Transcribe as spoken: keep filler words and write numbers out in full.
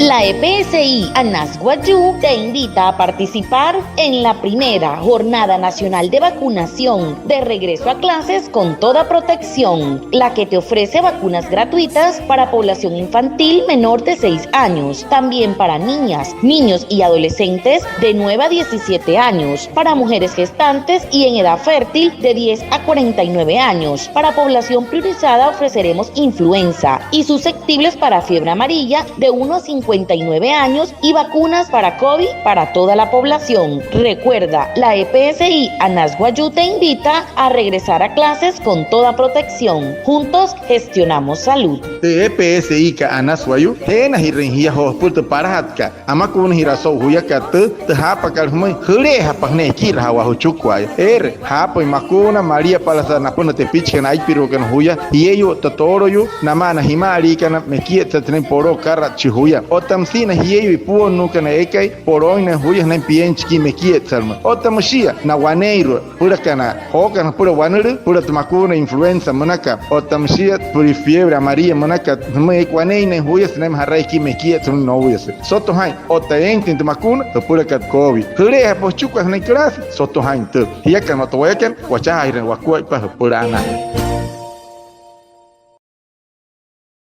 La E P S I Anas Wayuu te invita a participar en la primera Jornada Nacional de Vacunación de regreso a clases con toda protección, la que te ofrece vacunas gratuitas para población infantil menor de seis años, también para niñas, niños y adolescentes de nueve a diecisiete años, para mujeres gestantes y en edad fértil de diez a cuarenta y nueve años. Para población priorizada ofreceremos influenza y susceptibles para fiebre amarilla de uno a cincuenta y nueve años y vacunas para COVID para toda la población. Recuerda, la E P S I Anas Wayuu te invita a regresar a clases con toda protección. Juntos gestionamos salud. Tü E P S I ka Anas Wayuu, jeenajirüin jia joo süpüla tü palajatkat. Amakuunajiraa so'u juyakat tü, tü jaapakat jümüin, jüleejapa sünain ekiraa ja'waa jüchukua'aya. Eere, jaapüin makuuna, maliapalasat napüna tepichikana aipiruakana juya, jieyuu otta tooloyuu, namaa na jima'aliikana mekietsat sünain poloo akaratshii juya. Otta müsia na jieyuu ipuonnuukana eekai polooin naya juya sünain pienchikii mekietsalümüin. Otta müshia na waneeirua, süpülakana jookana süpüla wanülüü, süpüla tü makuuna influenza münakat, otta müshia süpüla fiebre amarilla münakat, jümüin eekai waneein naya juya sünainmüin ja'rai ekii mekietsalümüin nouyase. Soto jaa'in, otta eeinjatüin tü makuuna süpülakat COVID. Jüleejapa jüchikua sünain clase, soto jaa'in tü. Jiakana otta wayakana, wachajaajiraain wakuaippa jüpüla anaa.